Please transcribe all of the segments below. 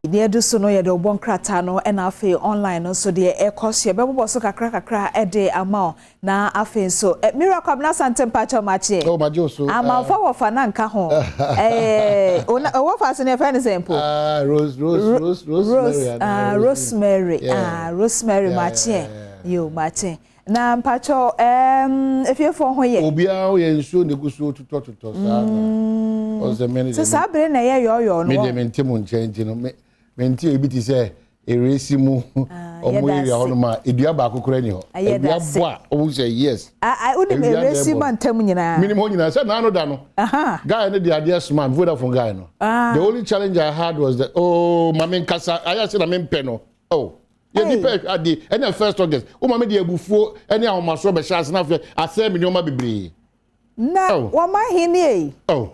Deɛ ɛdo so no yɛde ɔbɔ nkrataa no, ɛna afei online no nso deɛ ɛkɔ so, yɛbɛbobɔ so kakra kakra ɛde ama wo. Na afei nso Miracle Abena Asante, mpakyɛw, makyeɛ. Oh, magye so. Amanfa wɔfa na nka ho ɛwɔ fa so ne yɛfrɛ no sɛ mpo. Ah, Rose, Rose, Rose, Rosemary. Ah, Rosemary. Ah, Rosemary, makyeɛ yo, makyeɛ. Na mpakyɛw, efiefoɔ ho yɛ? Obiara yɛ, nsuo na egu so totɔ totɔ saa na ɔsɛ mɛ ne. Sɛ saa bere na ɛyɛ yɔɔyɔɔ no. Me deɛ, mente mo nkyɛn nti no, me mente ebi ti sɛ eresi mu ɔmo area hɔ nom a edua baako kora ni hɔ, edua bɔ a ɔmo sɛ yes. Wonim eresi ma ntam nyinaa. Minim hɔ nyinaa sɛ naano da no guy no de adeɛ soma Vodafone guy no. The only challenge I had was that, oh, maame nkasa ayɛ sɛ na me mpɛ no. Oh, yɛ nipa ehwɛ adeɛ ɛna 1st August wo maame de abufuo ɛne ahomasoɔ bɛhyɛ ase na afɛ asɛe mi nneɛma bebree. Na wɔn ahenni yi. Oh,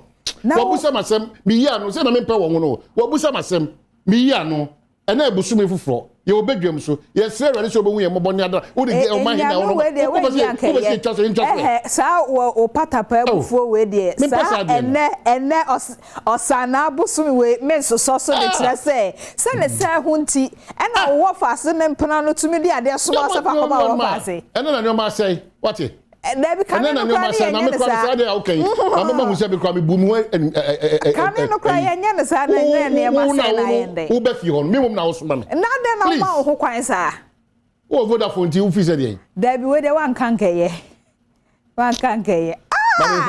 wɔbusa ma sɛm miyi ano sɛ na me mpɛ wɔn ho no, wɔbusa ma sɛm miyi ano. Ɛna ebusumi foforɔ yɛ wɔ bedwam so, yɛsrɛ Awurade sɛ ɔbɛhu yɛn mmɔbɔ ne adara wode gye ɔma hene a wɔn wobɛsɛ wobɛsɛ twa so, ntwa so. Ɛhɛ saa wɔ o patapa abufuo wei deɛ saa ɛnɛ ɔsanaa bosom wei me nsosɔ so de kyerɛ sɛ ne sɛ ho nti ɛna wowɔ faase ne mpena no tumi de adeɛ soma sɛ fa kɔma wɔ faase. Ɛna na nneɛma asɛe wate. Dabi, kane no kora ne yɛnyɛ ne saa. Saa deɛ okay, na mema hu sɛ mekora mebu mu. Kane no kora yɛnyɛ ne saa, na ɛnyɛ nneɛma sɛ na ayɛ ndɛ. Wobɛ fie hɔ no, memom na wosoma me. Na dɛn na woma wo ho kwan saa? Wowɔ Vodafone nti wofi sɛ deɛn? Dabi, wei deɛ wanka nkɛyɛ, wanka nkɛyɛ.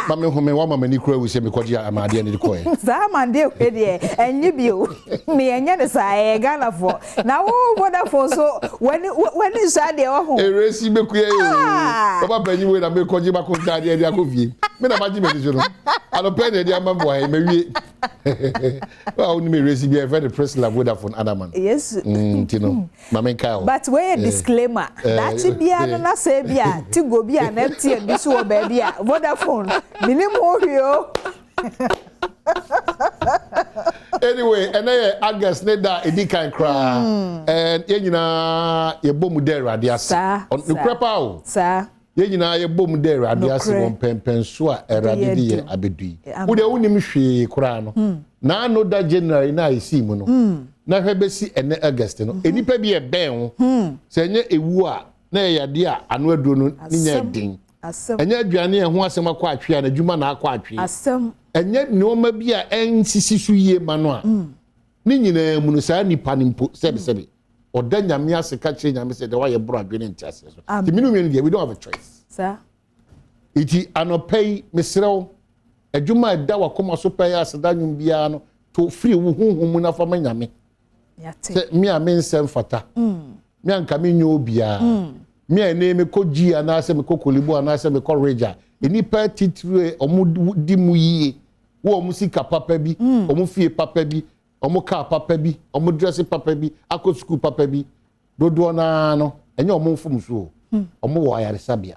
Ma me home, wama m'ani kura wu sɛ mekɔgye amadeɛ no de kɔɛ. Saa amadeɛ wei deɛ ɛnye bio, me ɛnyɛ ne saa. Ɛyɛ Ghanafoɔ na wo Vodafone so w'ani w'ani nsa deɛ wɔ ho. Eresi bɛkua yi, papa panyin wei na mekɔgye mako ntaadeɛ de akɔ fie. Me na magye m'ani so no, anɔpɛ na ɛde ama me wɔ ha yi, mawie wa. Wonim eresi bi a yɛfrɛ no Priscilla Vodafone Adaman. Yesu. Nti no ma menkae wo. But wei yɛ disclaimer. Daakye biara no na sɛ bi a Tigo bi a na MTN bi so wɔ baabi a, Vodafone menim ho hwee o. Anyway, ɛnɛ yɛ August ne da edi kan koraa and yɛn nyinaa yɛbɔ mu dɛ Awurade ase. Nokorɛ paa o. Yɛn nyinaa yɛbɔ mu dɛ Awurade ase wɔ mpɛmpɛnso a Awurade de yɛ abɛdu yi. Wo deɛ, wonim hwee koraa no, naano da January na a ɛsii mu no na hwɛ bɛsi ɛnɛ August no, nnipa bi ɛbɛn ho sɛ ɛnyɛ ewu a na ɛyɛ yadeɛ a ano aduro no ne nyɛ den, ɛnyɛ aduane a ɛho asɛm akɔ atwe a n'adwuma na akɔ atwe, ɛnyɛ nneɛma bi a ɛnsisi so yie ma no a, ne nyinaa mu no, saa nipa no mpo, sɛbisɛbi, ɔda Nyame ase ka kyerɛ Nyame sɛ deɛ wayɛ boro adwene nte aseɛ so. Nti mene mmienu deɛ, we don't have a choice. Nti anɔpa yi, mesrɛ wo, adwuma a ɛda wakoma so pɛyɛ aseda nnwom biara no to firi wo honhom mu nafa ma Nyame sɛ me a me nsɛm fata me a nka menyɛ obiara, me a ɛnɛ mekɔ G anaasɛ mekɔ Korle Bu anaasɛ mekɔ Regya, nnipa titire ɔmo di mu yie wɔ ɔmo sika papa bi, ɔmo fie papa bi, ɔmo kaa papa bi, ɔmo dress papa bi, akɔ sukuu papa bi, dodoɔ naa no ɛnyɛ ɔmo mfom so o, ɔmo wɔ ayaresabea.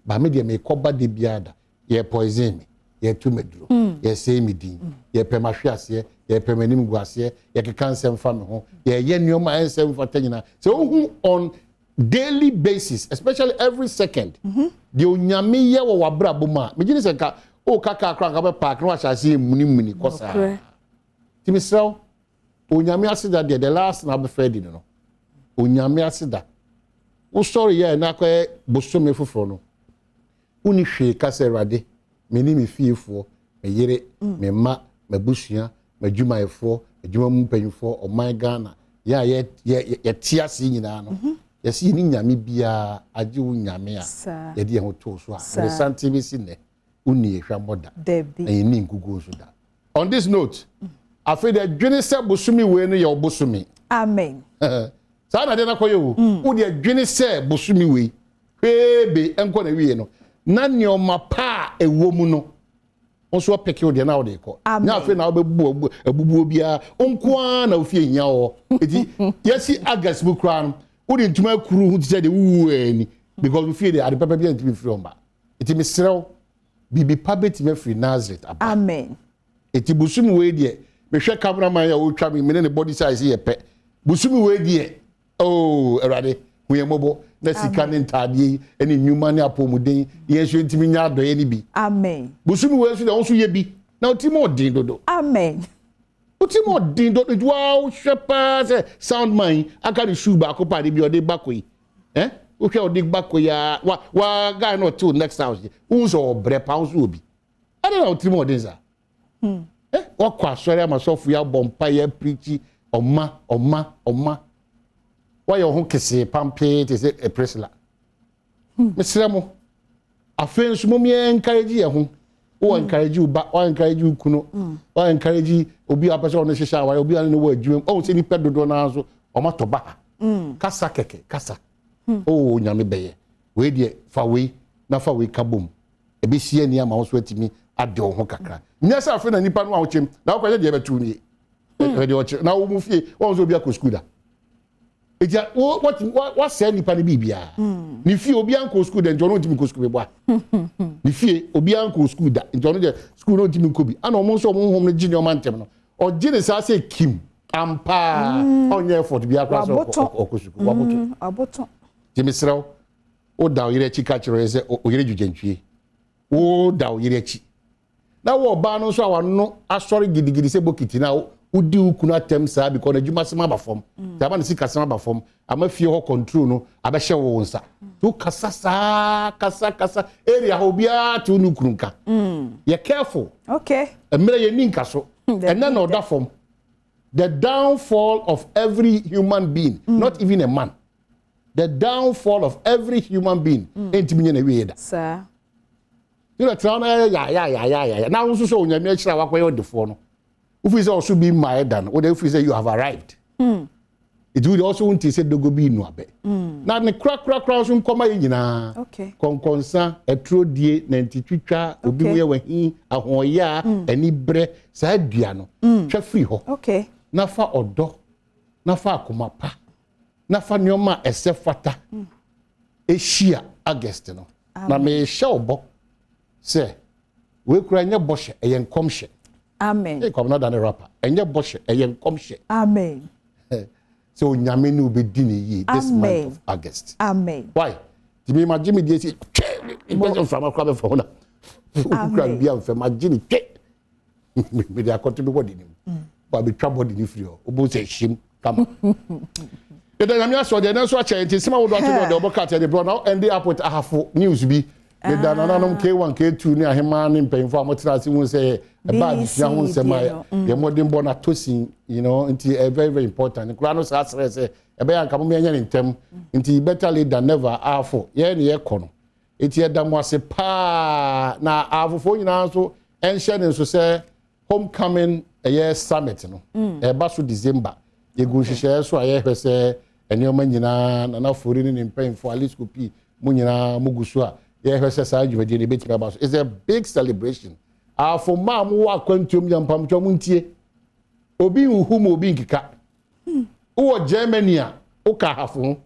Ba me deɛ, mekɔ ba de biara da, yɛ poison me, yɛto me duro, yɛsɛe me din, yɛpɛ m'ahwe aseɛ, yɛpɛ m'anim gu aseɛ, yɛkeka nsɛm fa me ho, yɛyɛ nneɛma a ɛnsɛm fata nyinaa. Sɛ wohu on daily basis, especially every second, deɛ Onyame yɛ wɔ w'abrabɔ mu a, megye ne sɛ nka woka kaa koraa nka bɛ park na wahyɛ aseɛ munimuni kɔ saa. Nti mesrɛ wo, Onyame aseda deɛ, the last na wobɛfɛ adi no, Onyame aseda. Wosɔre yɛ na akɔyɛ bosome foforɔ no, wonni hwee ka sɛ, "Awurade, me ne me fiefoɔ, me yere, me mma, m'abusua, m'adwumayɛfoɔ, adwuma mu mpanyinfoɔ, ɔman Ghana, yɛ a yɛte ase nyinaa no, yɛsi yɛne Nyame biara agye wo Nyame a yɛde yɛn ho too so a yɛde sante bɛsi nnɛ, wonni yɛhwɛ da na yɛnni nkukuo nso da." On this note, afei deɛ, dwene sɛ bosome wei no yɛ wo bosome. Amen. Saa na deɛ nakɔyɛ o. Wo deɛ, dwene sɛ bosome wei hwee nkɔ na wie no na nneɛma pa a ɛwɔ mu no nso ɔpeke wo deɛ na wode kɔ. Nyɛ afei na wobɛbu abubuo biara nko ara na wofie hia wɔ. Eti yɛsi August mu koraa no, wode ntoma akuru ho te sɛ deɛ wuwu ani because wofie deɛ, ade pɛpɛ bi a ntumi firi ɔmba. Eti mesrɛ wo, biribi pa bɛtumi afiri Nazareth aba? Amen. Eti bosom wei deɛ, mehwɛ cameraman a ɔretwa me, mene ne body size yɛ pɛ. Bosom wei deɛ, ooo, Awurade hu yɛn mmɔbɔ na sika ne ntaadeɛ yi ne nnwuma ne apɔmuden, yɛn nso ntumi nya adɔeɛ no bi. Amen. Bosom wei nso deɛ, wɔn nso yɛ bi na ɔti mu ɔden dodo. Amen. Woti mu ɔden dɔ nti waa wohwɛ paa sɛ sound man yi aka ne shoe baako paa de bi ɔde ba kɔ yi. Eh? Wohwɛ ɔde ba kɔ yi a wa wa guy no ɔte wo next house yi. Wohu sɛ ɔbrɛ paa wo nso wɔ bi. Adɛn na wotiri mu ɔden saa? Eh? Wakɔ asɔre ama sɔfo yi abɔ mpa yɛ preachi ɔma ɔma ɔma. Wayɛ wo ho kesee pampee te sɛ Priscilla. Mesrɛ mo, afei nso mom yɛn encourage yɛn ho. Wo encourage wo ba, wo encourage wo kunu, wo encourage obi a pɛ sɛ ɔno hyehyɛ aware, obi a ne wɔ adwuma mu. Ɔhu sɛ nipa dodoɔ no ara nso wɔn atɔ ba ha. Kasa kɛkɛ, kasa. Oh, Nyame bɛyɛ. Wei deɛ, fa wei na fa wei ka bom. Ɛbɛsi ani ama wo nso atumi ade wo ho kakra. Nyɛ sɛ afei na nipa no a wokyɛm na wokɔyɛ deɛ ɛbɛto nie. Ɛdeɛ ɔkyerɛ na wo mu fie, wɔn nso obi akɔ sukuu da. Eti wo wɔtumi wasɛe nipa no biribiara. Ne fie obiara nkɔ sukuu da nti ɔno ntumi nkɔ sukuu bɛboa. Ne fie obiara nkɔ sukuu da nti ɔno deɛ sukuu no ntumi nkɔ bi. Ana ɔmo nso ɔmo honhom no gye nneɛma ntɛm no. Ɔgye ne saa sɛ kim ampaa ɔnyɛ effort biara koraa sɛ ɔkɔ sukuu. Waboto. Waboto. Nti mesrɛ wo, woda wo yere akyi ka kyerɛ ɔyɛ sɛ oyere dwudwantwie. Woda wo yere akyi. Na wo ɔbaa no nso a wano asɔre gidigidi sɛ bokiti na wodi wo kunu atɛm saa because n'adwumasɛm aba fam. Nti ama ne sikasɛm aba fam, ama fie hɔ control no abɛhyɛ wo nsa. Nti wokasa saa kasa kasa area hɔ obiara te wo ne wo kunu nka. Yɛ careful. Okay. Mmerɛ yɛnni nka so. Ɛnɛ na ɔda fam. The downfall of every human being, not even a man. The downfall of every human being. Ɛntumi nyɛ n'awieɛ da. Saa. Yɛrɛ tena na yɛ ya ya ya ya ya na wo nso sɛ Onyame akyiri a wakɔyɛ ɔdefoɔ no, wofiri sɛ ɔso bi mmaeɛ da no, wode wofiri sɛ you have arrived. Nti wode ɔso wonte sɛ dogo bi nnu abɛ. Na ne korakorakora nso nkɔma yɛ nyinaa. Kɔnkɔnsa, ɛturo die, nantitwitwa, obi ho yɛ wahi, ahoɔyaa, anibrɛ, saa dua no, twa firi hɔ. Na fa ɔdɔ, na fa akoma pa, na fa nneɛma a ɛsɛ fata ɛhyia August no. Na mehyɛ wo bɔ sɛ wei kura ɛnyɛ bɔhyɛ, ɛyɛ nkɔmhyɛ. Amen. Ee, Kwabena da ne rapper. Ɛnyɛ bɔhyɛ, ɛyɛ nkɔmhyɛ. Amen. Sɛ Onyame ne wobɛdi ne yie this month of August. Amen. Why? Nti me magye me deɛ si twɛ, mpɛ sɛ mframa koraa bɛfa ho na wokura biribi a mfɛ magye ne twɛ. Mede akɔto me bɔde no mu. Ba betwa bɔde no firi hɔ. Wobɛhu sɛ ɛhyem kama. Yɛda Nyame ase ɔde ɛnɛ nso akyɛ nti nsɛm ahodoɔ ato dɔ ɔde ɔbɔ krataa de brɛ na ɛnde up with Ahafo news bi. Meda nananom K1, K2 ne ahemaa ne mpanyinfoɔ a wɔtena ase hu sɛ ɛba adesua ho nsɛm a yɛn mmɔdenbɔ no atɔ sin, you know, nti ɛyɛ very very important. Nkwadaa no saa srɛ sɛ ɛbɛyɛ anka mo yɛnyɛ ne ntɛm nti better late than never. Ahafo yɛn ne yɛkɔ no nti yɛda mo ase paa na ahafofoɔ nyinaa nso ɛnhyɛ ne nso sɛ homecoming ɛyɛ summit no ɛba so December. Yɛgu nhyehyɛeɛ so a yɛhwɛ sɛ nneɛma nyinaa Nana Fori ne ne mpanyinfoɔ Alisco pii mo nyinaa mo gu so a yɛhwɛ sɛ saa dwumadie no ebɛtumi aba so. It's a big celebration. Ahafo mmaa a mowɔ akwantuom yɛ mpamtwa mo ntie. Obi nhuhu mu obi nkeka. Wowɔ Germany a woka ahafo ho,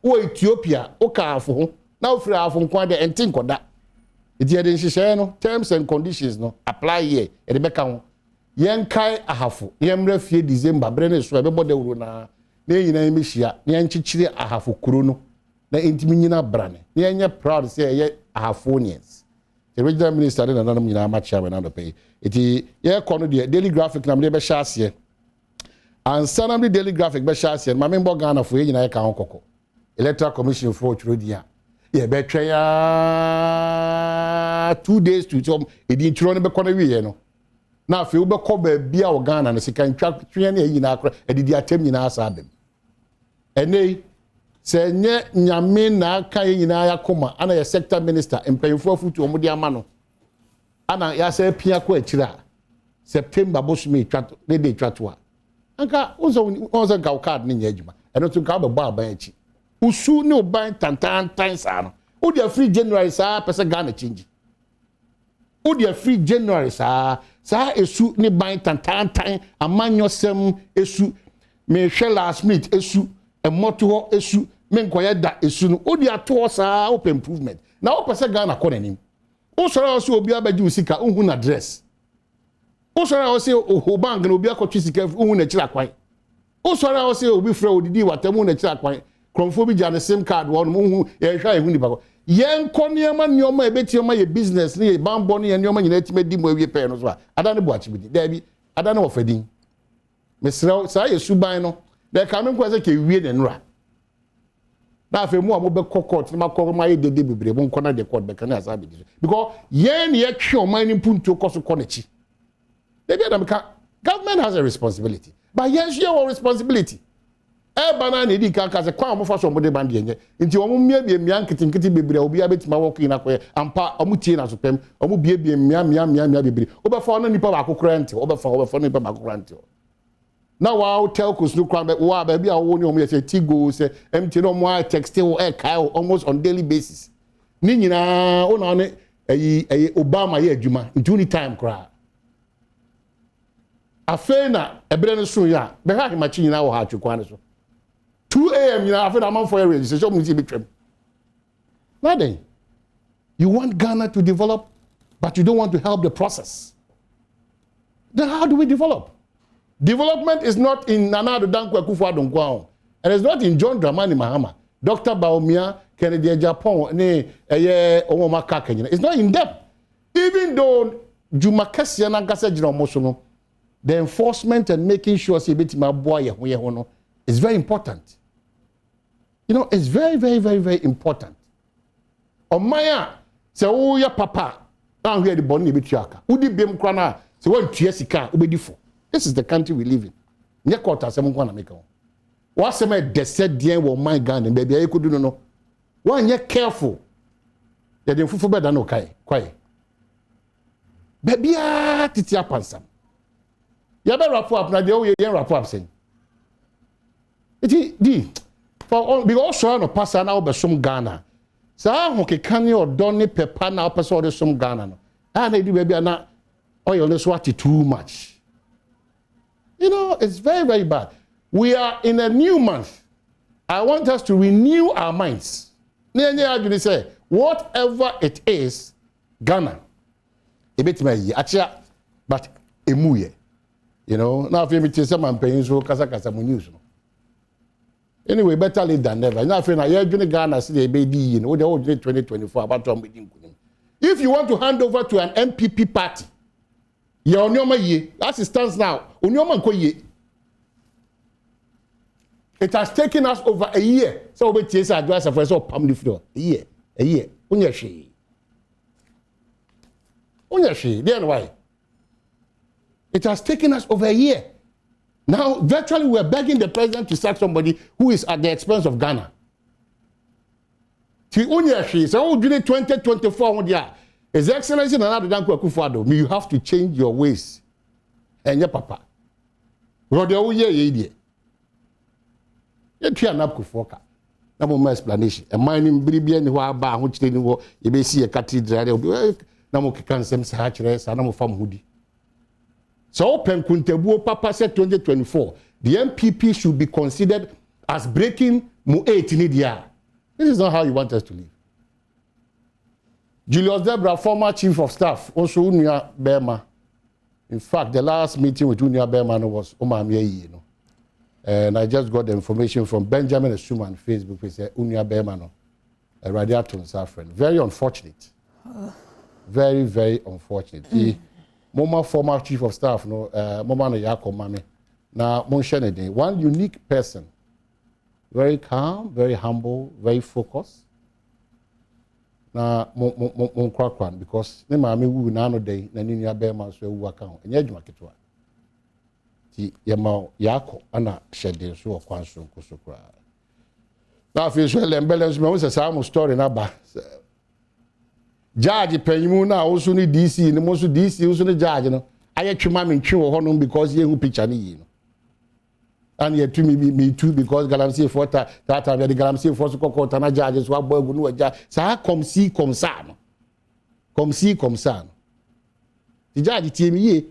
wowɔ Ethiopia woka ahafo ho, na wofiri ahafo nko adeɛ ɛnte nkɔda. Nti yɛde nhyehyɛeɛ no, terms and conditions no apply here, yɛde bɛka ho. Yɛnkae ahafo na yɛmmra fie December bere ne so a yɛbɛbɔ dawuro no ara na yɛn nyinaa yɛmmɛhyia na yɛnkyekyere ahafo kuro no na ɛntumi nyina brane na yɛnyɛ proud sɛ yɛyɛ Ahafonians. The regional minister ne nananom nyinaa makyea me n'anɔpɛ yi. Nti yɛrekɔ no deɛ, Daily Graphic na mede bɛhyɛ aseɛ. Ansa na mede Daily Graphic bɛhyɛ aseɛ no, ma membɔ Ghanafoɔ yɛn nyinaa yɛka ho kɔkɔ. Electoral Commission foɔ twerɛ din a, yɛbɛtwɛn aa 2 days to sɛ ɛdin twerɛ no bɛkɔ no wieɛ no. Na afei wobɛkɔ baabi a wɔ Ghana no sika ntwa tweɛ ne ɛyi nyinaa kora adidi atɛm nyinaa saa bɛm. Ɛnɛ yi, sɛ ɛnyɛ Nyame na aka yɛn nyinaa yɛakoma ana yɛ sector minister mpanyinfoɔ afutu wɔn de ama no ana yɛasɛ apia kɔ akyire a September bosome etwa to ne de etwa to a anka wɔn sɛ nka wo card ne nyɛ adwuma. Ɛno nso nka wobɛbɔ aban akyi osu ne ɔban tantantan saa no wode afiri January saa pɛ sɛ Ghana change. Wode afiri January saa saa esu ne ban tantantan amanyɔsɛm esu mehwɛ last minute esu mmɔto hɔ esu menkɔyɛ da esu no wode ato hɔ saa. Wopɛ improvement na wopɛ sɛ Ghana kɔ n'anim. Wosɔre a wɔsɛ obi abɛgye wo sika, wohu n'address. Wosɔre a wɔsɛ oho bank na obi akɔtwe sika, wohu n'akyiri akwan. Wosɔre a wɔsɛ obi frɛ odidi watam, wohu n'akyiri akwan. Kurɔmfoɔ bi gya ne SIM card wɔ hɔnom, wohu yɛhwɛ a yɛhu nipa kɔ. Yɛnkɔ nneɛma a ebɛtumi ama yɛ business ne yɛ banbɔ ne yɛ nneɛma nyinaa atumi adi mu awie pɛɛ no so a ada ne bu akyi bi di daabi ada ne wɔfa din. Mesrɛ saa yɛ suban no na ɛka me nkɔ sɛ kɛwie ne nnora. Na afei mu a mobɛkɔ court na makɔ ma ayɛ dede bebree, mo nkɔ na deɛ court bɛka ne asa abɛdi so, because yɛn ne yɛtwe ɔman no mpuntuo kɔ so kɔ n'akyi. Ebi adam ka, government has a responsibility, but yɛn nso yɛwɔ responsibility. Ɛɛba naa na edi kan ka sɛ kwan a wɔfa so a wɔde ban deɛ nyɛ nti wɔn mmiabie mmea nketenkete bebree a obiara bɛtumi awɔ kii n'akɔyɛ ampa. Wɔn tie n'aso pɛm, wɔn biebie mmea mmea mmea mmea bebree. Wobɛfa ɔno nipa baako koraa nte, wobɛfa nipa baako koraa nte na waa telcos no kwan bɛ waa baabi a wɔwɔ ne wɔn yɛ sɛ Tigo, sɛ MTN, wɔn a text wo, ɛɛkae wo almost on daily basis. Ne nyinaa wɔn na ɔne ɛyi Obama yɛ adwuma nti woni time koraa. Afei na ɛberɛ no so yɛ a bɛhwɛ ahemakye nyinaa wɔ ha atwe kwan no so 2 a.m. nyinaa. Afei na amanfoɔ yɛ registration, ɔmo nsi bi twɛm na then you want Ghana to develop, but you don't want to help the process. Then how do we develop? Development is not in Nana Addo Dankwa Akufo-Addo nko, and it's not in John Dramani Mahama, Dr. Bawumia, Kennedy Agyapong ne ɛyɛ wɔn a aka aka nyina. It's not in them. Even though dwuma kɛseɛ n'ankasa gyina wɔn so no, the enforcement and making sure sɛ ebetumi aboa yɛn ho no is very important. It's very, very, very, very important. Ɔman a sɛ woyɛ papa na ahwɛ de bɔne na ebetua aka wodi biem kora na sɛ wɔntua sika a wobɛdi fo. This is the country we live in. Nyɛ court asɛm nko na meka ho. Wasɛm a ɛdɛ sɛ deɛn wɔ ɔman Ghana baabi a yɛkɔdu no, wɔanyɛ careful, yɛde nfufu bɛda no kae kwae baabiara tete apansam. Yɛbɛ wrap up na deɛ woyɛ yɛn wrap up sɛn eti di for because ɔsɔre no pasa na wobɛsom Ghana saa ahokeka ne ɔdɔ ne pɛpa na wopɛ sɛ ɔde som Ghana no a na ɛdi baabi a na oil no so ate too much. It's very, very bad. We are in a new month. I want us to renew our minds na yɛnyɛ adwene sɛ whatever it is, Ghana ebetumi ayi akyea, but emu yɛ na afei mi te sɛ mampanyin so kasakasa mu news no. Anyway, better late than never. Na afei na yɛdwene Ghana sɛ deɛ ɛbɛdi yie no, wode wodwene 2024 abato a mbɛdi nkunim. If you want to hand over to an NPP party, yɛ ɔnneɛma yie. As it stands now, ɔnneɛma nkɔ yie. It has taken us over a year sɛ wobɛtie sɛ Adwoa Asafo sɛ ɔpam no firi hɔ. A year, a year, wonyɛ hwee, wonyɛ hwee deɛ no why. It has taken us over a year now. Virtually, we are begging the president to sack somebody who is at the expense of Ghana. Ti wonyɛ hwee sɛ wodwene 2024 ho deɛ a, His Excellency Nana Addo Dankwa Akufo-Addo, you have to change your ways. Ɛnyɛ papa rɔdeɛ woyɛ yɛ yi deɛ yɛtua NABCOfoɔ ka na mo ma explanation. Ɛman no bere bi ani hɔ aba ahokyere ni hɔ, yɛbɛsi yɛ cathedral deɛ na mo keka nsɛm saa kyerɛ saa na mo fa mo ho di sɛ wopɛ nkontabuo papa sɛ 2024 the NPP should be considered as breaking mo eight ni deɛ a, this is not how you want us to live. Julius Debra, former chief of staff, nso wo nua bɛrima. In fact, the last meeting with wo nua bɛrima no was wo maame ayie no, and I just got the information from Benjamin Esuma on Facebook. He said wo nua bɛrima no, Awurade ato nsa afrɛ no. Very unfortunate, very, very unfortunate. Moma former chief of staff no, moma no yɛ akɔ mame na monhyɛ ne den. One unique person, very calm, very humble, very focused. Na mo mo mo mo nkorakora no because ne maame wu n'ano dɛn na ne nua bɛrima nso awu aka ho. Ɛnyɛ adwuma ketewa nti yɛma yɛakɔ ana hyɛ den so wɔ kwan soronko so koraa. Na afei nso ɛlɛmbɛlɛ nso mɛhu sɛ saa mo story n'aba judge panyimu na a nso ne DC ne mo nso DC nso ne judge no ayɛ twema me ntwe wɔ hɔnom because yɛhu picture no yie no ana yɛtu mi mi tu because galamseyfoɔ ta tata yɛde galamseyfoɔ so kɔkɔɔ ta na judge so abɔ agu no wagya saa kɔmsi kɔmsa no, kɔmsi kɔmsa no. Ti judge tie mi yie,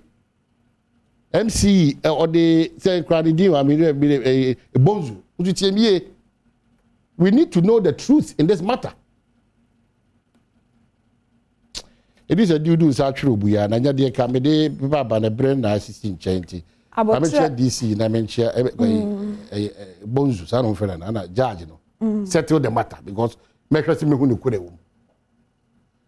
MC ɔde sɛ nkura ne din wa mi mi bonzu nso tie mi yie. We need to know the truth in this matter. Ebi sɛ dudu nsa atwerɛ obuya na nyɛ deɛ ka mede pepa aba na brɛ na asisi nkyɛn nti na menkyerɛ DC na menkyerɛ ɛ bonzu saa na wɔfrɛ no na judge no settle the matter because mɛhwɛ sɛ mehu ne kura wɔ mu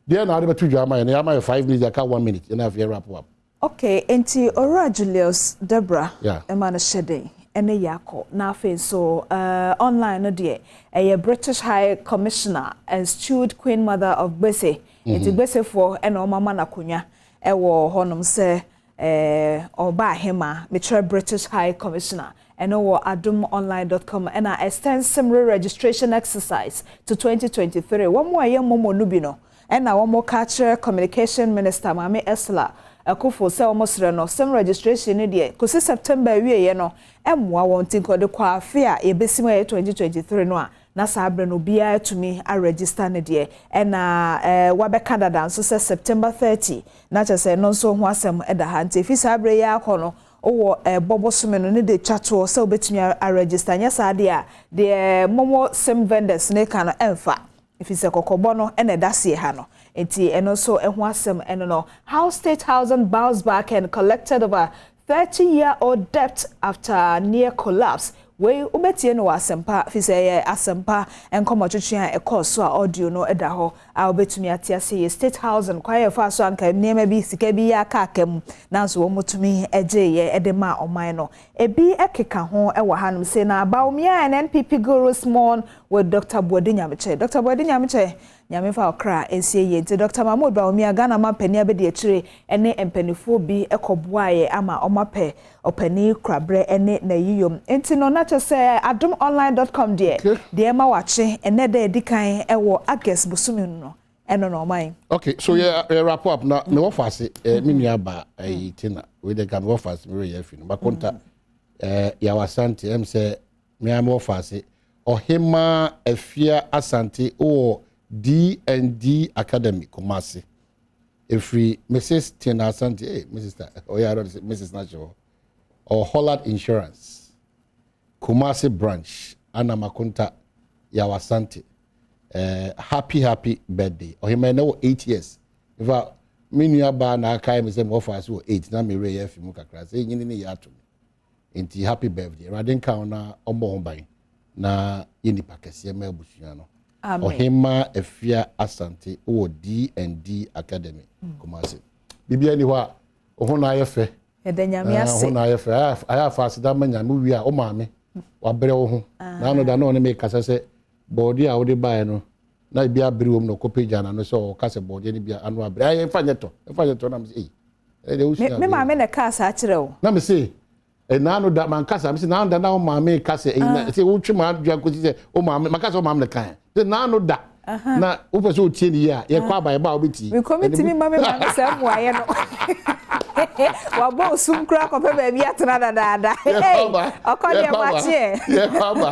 deɛ na ade bɛto dwa ama yɛ no. Yɛ ama yɛ 5 minutes, aka 1 minute, ɛna afei wrap up. Okay, nti Owura Julius Debra ɛma no hyɛ den ɛne yɛakɔ. Na afei nso online no deɛ, ɛyɛ British High Commissioner and Stewed Queen Mother of Gbese. Nti Gbesefoɔ ɛna ɔma ma n'akonnwa ɛwɔ hɔnom sɛ ɔba ahema, mekyerɛ British High Commissioner. Ɛno wɔ adomonline.com. Ɛna extend SIM re-registration exercise to 2023. Wɔn a ɛyɛ momo no bi no, ɛna wɔn ka kyerɛ Communication Minister Maame Ursula Ekuful sɛ wɔn srɛ no, SIM registration no deɛ, kòsi September awieɛ no ɛmmoa wɔn, ti nkɔde kɔ afe a yɛbɛsi mu, ɛyɛ 2023 no a, na saa abere no obiara tumi aregister ne deɛ. Ɛna wabɛka dada nso sɛ September 30, na kyerɛ sɛ ɛno nso ho asɛm ɛda ha. Nti efi saa abere yi akɔ no, wowɔ ɛbɔ bosome no ne de twa toɔ sɛ wobɛtumi aregister. Nyɛ saa deɛ a, deɛ momo SIM vendors ne ka no ɛmfa, ɛfiri sɛ kɔkɔbɔ no ɛna ɛda seɛ ha no. Nti ɛno nso ɛho asɛm ɛno no. How State Housing bounced back and collected over 30 year old debt after near collapse. Wei wobɛtie no wɔ Asɛmpa, fi sɛ ɛyɛ Asɛmpa nkɔmmɔtwetwe a ɛkɔɔ so a audio no da hɔ a wobɛtumi ate ase. Yɛ State Housing kwan yɛ fa so anka nneɛma bi, sika bi yɛ aka aka mu, nanso wɔn mutumi gyeeɛ de ma ɔman no. Ebi keka ho wɔ hanom sɛ na Bawumia and NPP gurus mourn with Dr. Boadu Nyamekye. Dr. Boadu Nyamekye, Nyame fa ɔkra nsie yie. Nti Dr. Mahmood Bawumia, Ghana ma mpanin abɛdi akyire ne mpanimfoɔ bi kɔboaeɛ ama ɔmapɛ ɔpanin kuraberɛ ne n'ayiyom. Nti no, na kyerɛ sɛ adomonline.com deɛ ɛma wakye ɛnɛ dɛ ɛdi kan ɛwɔ August bosome no, ɛno na ɔman. Okay, so yɛ wrap up na mewɔ faase me nua ba ɛyi tina wei de ka mewɔ faase mewɔ yɛ afi no makonta Yaw Asante sɛ mea mewɔ faase Ɔhema Afia Asante wɔ D&D Academy Kumasi, efiri Mrs Tina Asante, Mrs ɔyɛ arɔ Mrs n'ahyɛ hɔ, ɔwɔ Holland Insurance Kumasi branch. Ana makonta Yaw Asante, happy happy birthday. Ɔhema ɛnɛ wɔ 8 years. In fact, me nua baa na aka mi sɛ mewɔ faase wɔ 8 na mewere yɛ afi mu kakra sɛ nyini ne yɛ ato me. Nti happy birthday, Awurade nka ho na ɔmmɔ ho ban na yɛ nipa kɛseɛ ma abusua no. Ɔhema Afia Asante wɔ D&D Academy Kumasi. Biribiara ni hɔ a ɔho na ayɛ fɛ. Yɛda Nyame ase. Ho na ayɛ fɛ, ayɛ afa aseda ma Nyame wie a, wo maame wabrɛ wo ho na ano da na ɔne me kasa sɛ bɔɔde a wode baeɛ no na ebi abere wɔ mu na ɔkɔpɛ gya n'ano sɛ ɔka sɛ bɔɔdeɛ no bi ano abere ayɛ, mfa nyɛ tɔ, mfa nyɛ tɔ, na me sɛ ei, ɛdeɛ wosua. Me maame na ɛkaa saa kyerɛ wo? Na me se ɛnaano da mankasa, me sɛ naano da na wo maame ka sɛ ɛyi na sɛ wotwe maa dua nkosi sɛ wo maame makasa, wo maame na kan sɛ naano da na wopɛ sɛ wotie ne yie a, yɛkɔ aba yɛba a wobɛtie. Mekɔ metumi ma me maame sɛ mmoayɛ no wabɔ osum kora kɔpɛ baabi atena dadaada. Ɔkɔ deɛ makyeɛ. Yɛkɔ aba.